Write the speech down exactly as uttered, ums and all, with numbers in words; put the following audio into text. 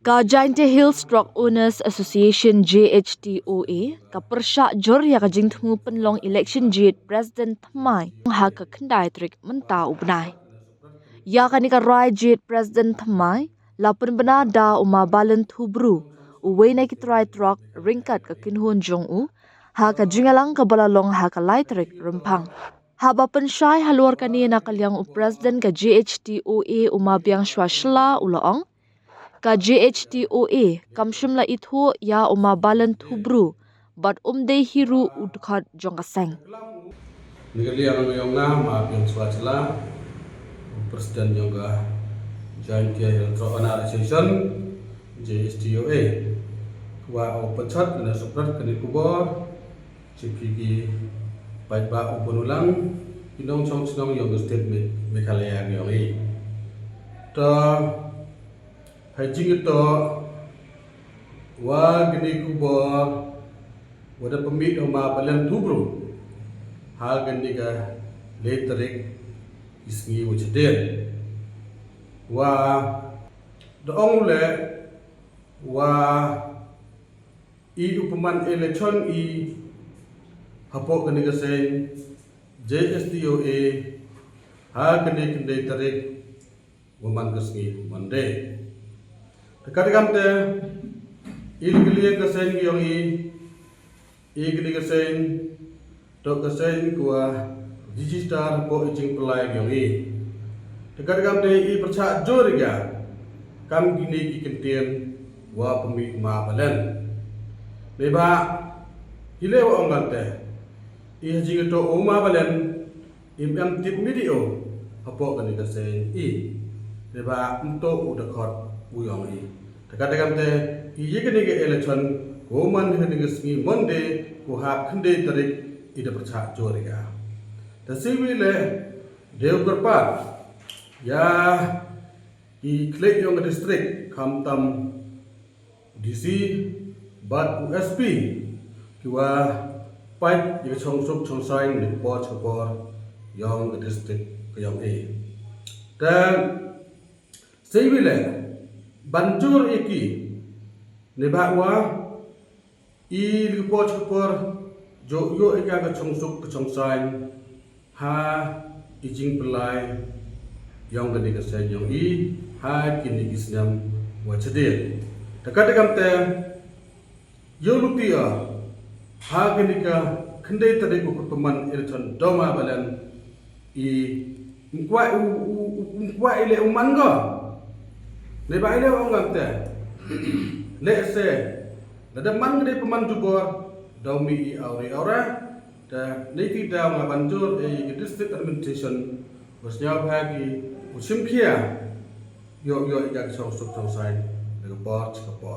Ka Jaintia Hills Truck Owners Association, J H T O A, ka pyrshah jur ïa ka jingthmu pynlong election jied President thymmai ha ka khyndai tarik mynta u bnai. Ïa kane ka rai jied President thymmai la pynbna da u Ma Balen Thubru, uwei na ki trai truck ryngkat ka kynhun jong u, ha ka jingïalang kaba la long ha ka lai tarik Rymphang. Haba pynshai halor kane na ka liang u President ka J H T O A u Ma Biangshwa Shylla u la ong, ka J H T O A kam shym la ithuh ïa u Ma Balen Thubru bad um dei hi ruh u dkhot jong ka seng. Na ka liang jong nga, Ma Biangshwa Shylla, u President jong ka Jaintia Hills Truck Owners Association, J H T O A, kwah u pynshai lane sngewthuh kane ka khubor sha phi ki paidbah u bun u lang, ki nongshong shnong jong ka state Me-, Meghalaya jong i. To, ha jingïathuh ïa kane ka khubor, wat la pynmih da u Ma Balen Thubru ha kane ka lai tarik ki sngi wa shadien. Wat la ong u leh, wat i u pynman election i hapoh kane ka seng J H T O A ha kane ka khyndai tarik wa man ka sngi Monday. Te katkum te, i la ka liang ka seng jong i, i kane ka seng, to ka seng ka wa register hapoh i jingpynlait jong i. Te katkum te i pyrshah jur ïa ka kam kine ki kyntien wa pynmih Ma Balen. Neibhah i leh wa ong ngan te, i ha jingïathuh u Ma Balen, im em tip midi o hapoh kane ka seng i. Neibhah ym to u dkhot u jong i. Te katkum te, i ïa kane ka election ka wa man ha kane ka sngi Monday, ka wa hap khyndai tarik, i da pyrshah jur ïa ka. Te shi wi leh, dei u kyrpad ïa ki khlieh jong ka district, khamtam D C bad u S P, ki wa peit ïa ka shongsuk shongsaiñ na ka por sha ka por jong ka district ka jong i. Te shi wi leh, ban jur ïa ki, neibhah wa i la ka por sha ka por, ju ïoh ïa ka shongsuk ka shongsaiñ ha i jingpynlait jong kane ka seng jong i ha kine ki snem wa shadien. Te katkum te, ïa u lynti o, ha kane ka khyndai tarik u pynman election da u Ma Balen, i ym kwah u, u, u, ym kwah i leh u man ko. Neibhah i leh wa ong ngan te, lehse lada man ka dei pynman jubor, daw mih i awri awra. Te neiti daw nga ban jur ïa ka district administration, wa sngewbha ki u shim khia, ïoh ïoh ïa ka shongsuk shongsaiñ na ka por sha ka por.